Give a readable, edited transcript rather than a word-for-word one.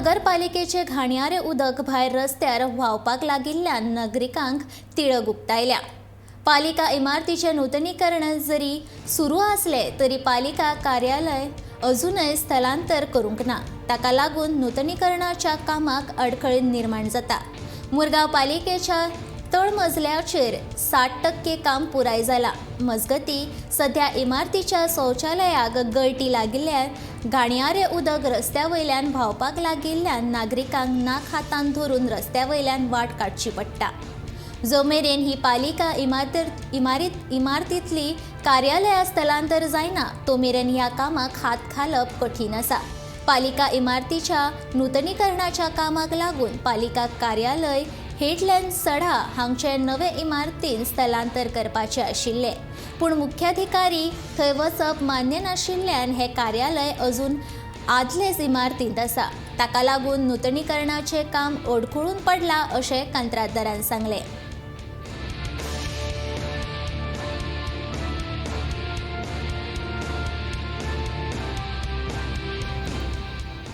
नगरपालिकेचे घाणयारे उदक भायर रस्त्यार व्हांवपाक लागिल्ल्यान नागरिकांक तिडक उक्तायल्या. पालिका इमारतीचें नुतनीकरण जरी सुरू आसलें तरी पालिका कार्यालय अजूनय स्थलांतर करूंक ना. ताका लागून नुतनीकरणाच्या कामाक अडखळ निर्माण जाता. मुरगांव पालिकेच्या तळमजल्याचेर 60% काम पुराय जाला. मजगती सध्या इमारतीच्या शौचालयाक गळटी लागिल्ल्यान घाणयारे उदक रस्त्या वयल्यान व्हांवपाक लागिल्ल्यान नागरिकांक नाक हातान धरून रस्त्या वयल्यान वाट काडची पडटा. जो मेरेन ही पालिका इमारतींतली कार्यालयां स्थलांतर जायना तो मेरेन ह्या कामाक हात घालप कठीण आसा. पालिका इमारतीच्या नुतनीकरणाच्या कामाक लागून पालिका कार्यालय हेडलँड सडा हांगचे नवे इमारतीन स्थलांतर करपाचे आशिल्ले, पूण मुख्याधिकारी थंय वचप मान्य नाशिल्ल्यान हें कार्यालय अजून आदलेच इमारतींत आसा. ताका लागून नुतनीकरणाचें काम अडखळून पडलां अशें कंत्राटदारान सांगलें.